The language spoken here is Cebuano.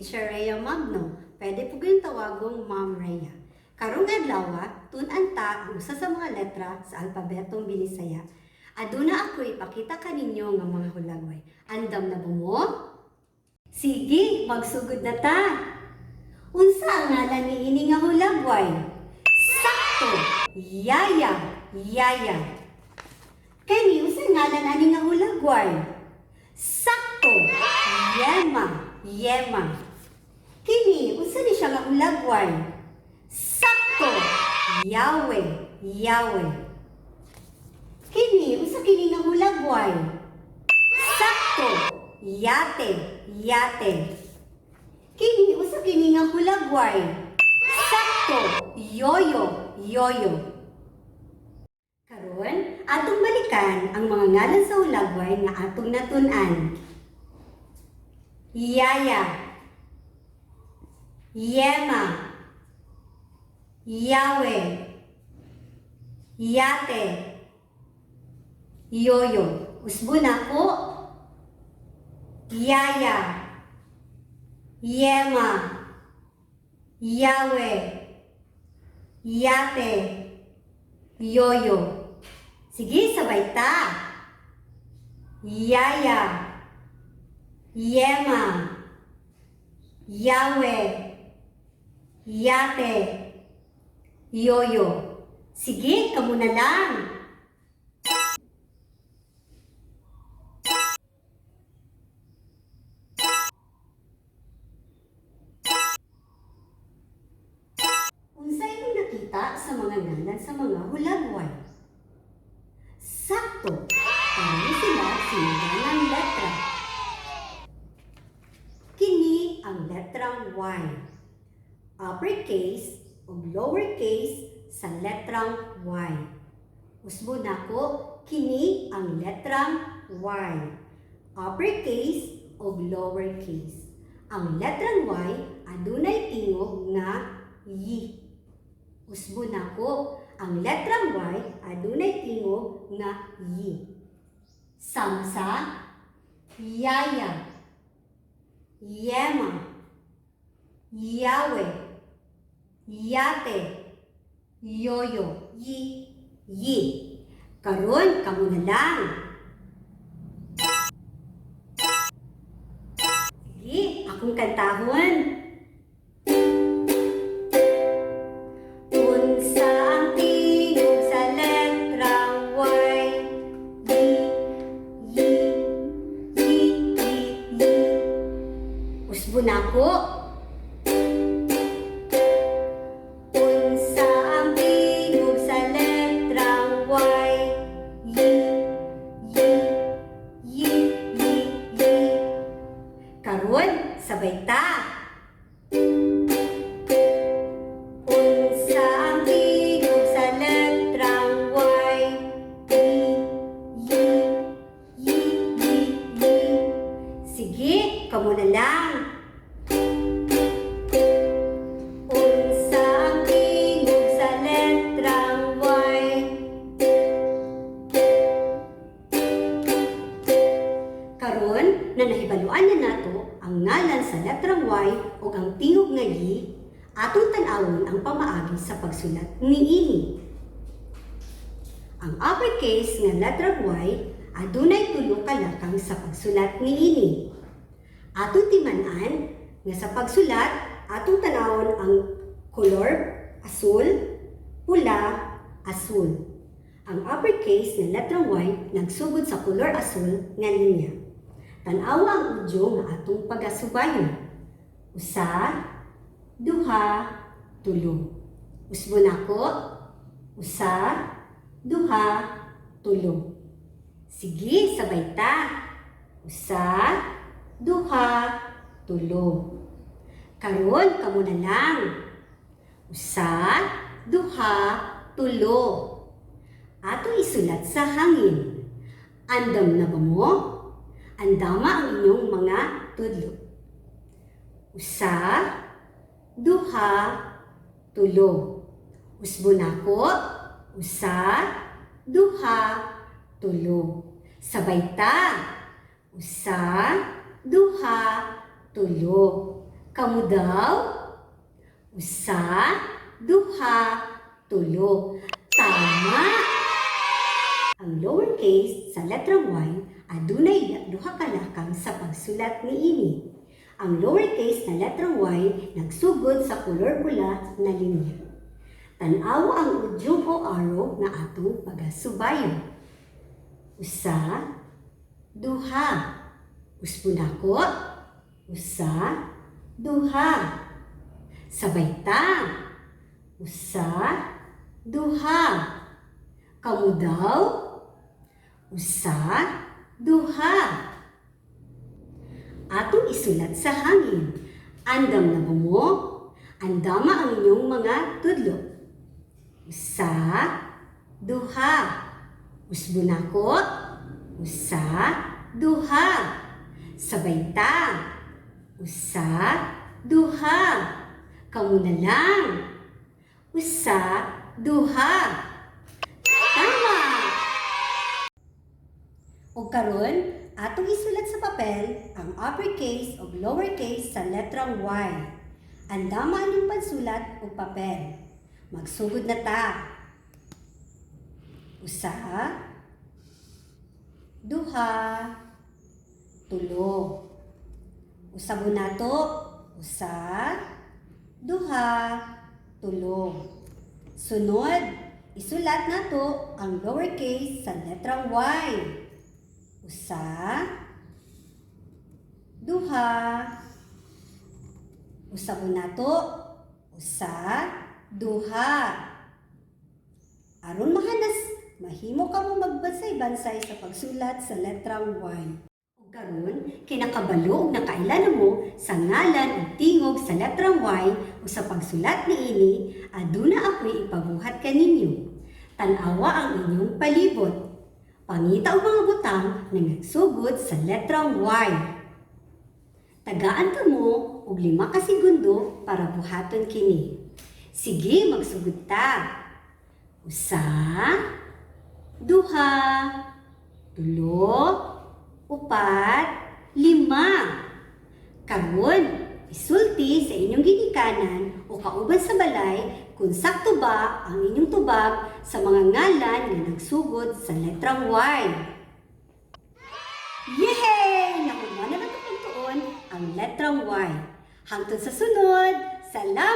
Teacher Rhea Magno. Pwede po kayong tawagong Ma'am Rhea. Karong adlaw, tun-an ta ang usa sa mga letra sa alpabetong Binisaya. Aduna ako ipakita kaninyo nga mga hulagway. Andam na ba mo? Sige, magsugod na ta. Unsa ang ngalan ni ini nga hulagway? Sakto! Yaya, yaya. Kani, unsa ang ngalan ani nga hulagway? Sakto! Yema, yema. Kini, unsa ni siya nga hulagway? Sakto! Yahweh, Yahweh. Kini, unsa kini nga hulagway? Sakto! Yate, yate. Kini, unsa kini nga hulagway? Sakto! Yoyo, yoyo. Karon, atong balikan ang mga ngalan sa hulagway nga atong natun-an. Yaya, Yema, Yahweh, Yate, Yoyo. Usbo nako. Yaya, Yema, Yahweh, Yate, Yoyo. Sige, sabay ta. Yaya, Yema, Yahweh, Yate, Yoyo. Sige, kamo na lang. Unsa imong nakita sa mga ngalan sa mga hulagway? Sakto, pareho sila sinugdanang letra. Kini ang letrang Y. Uppercase o lowercase sa letrang Y. Usbo nako, kini ang letrang Y. Uppercase o lowercase. Ang letrang Y adunay tingog nga Y. Usbo nako, ang letrang Y adunay tingog nga Y. Sama sa Yaya, Yema, Yahweh, Yate, Yoyo, Yi, Yi. Karon kamo na lang. Sige, akong kantahon. Unsa ang tingog sa letrang Y? Y, Y, Y, Y, Y. Usbo nako. Unsa ang tingog sa letrang Y? Y, Y, Y, Y, Y. Karon, sabay ta. Unsa ang tingog sa letrang Y? Y, Y, Y, Y, Y. Sige, kamo na lang. Unsa ang tingog sa letrang Y? Karon na nahibaluan na nato ang ngalan sa letrang Y ug ang tingog nga Y, atong tan-awon ang pamaagi sa pagsulat niini. Ang uppercase nga letrang Y adunay tulo ka lakang sa pagsulat niini. Atong timan-an nga sa pagsulat atong tan-awon ang kolor asul, pula, asul. Ang uppercase nga letrang Y nagsugod sa kolor asul nga linya. Tan-awa ang audio nga atong pagasubayon. Usa, duha, tulo. Usbo nako. Usa, duha, tulo. Sige, sabay ta. Usa, duha, tulo. Karon kamo na lang. Usa, duha, tulo. Atong isulat sa hangin. Andam na ba mo? Andama ang inyong mga tudlo. Usa, duha, tulo. Usbo nako. Usa, duha, tulo. Sabay ta. Usa, duha, tulo. Kamo daw? Usa, duha, tulo. Tama! Ang lowercase sa letrang Y adunay duha ka lakang sa pagsulat niini. Ang lowercase na letrang Y nagsugod sa kolor pula na linya. Tan-awa ang udyong o arrow nga atong pagasubayon. Usa, duha. Usbon nako. Usa, duha. Sabay ta. Usa, duha. Kamo daw? Usa, duha. Atong isulat sa hangin. Andam na ba mo? Andama ang inyong mga tudlo. Usa, duha. Usbon nako. Usa, duha. Sabay ta. Usa, duha. Kamo na lang. Usa, duha. Tama! O karon, atong isulat sa papel ang uppercase o lowercase sa letrang Y. Andama ang inyong pansulat o papel. Magsugod na ta. Usa, duha, tulo. Usabon nato. Usa, duha, tulo. Sunod, isulat nato ang lowercase sa letrang Y. Usa, duha, usabon nato, usa, duha. Aron mahanas, mahimo ka mo magbansay-bansay sa pagsulat sa letrang Y. Ug karon, kinakabalo ug nakaila na mo sa ngalan ug tingog sa letrang Y o sa pagsulat niini, aduna ako'y ipabuhat kaninyo. Tan-awa ang inyong palibot. Pangita og mga butang nga nagsugod sa letrang Y. Tagaan kamo og 5 ka segundo para buhaton kini. Sige, magsugod ta. Usa, duha, tulo, upat, lima. Karon, isulti sa inyong ginikanan o kauban sa balay kung sakto ba ang inyong tubag sa mga ngalan nga nagsugod sa letrang Y. Yehey! Nahuman na nato pagtuon ang letrang Y. Hangtod sa sunod, salamat!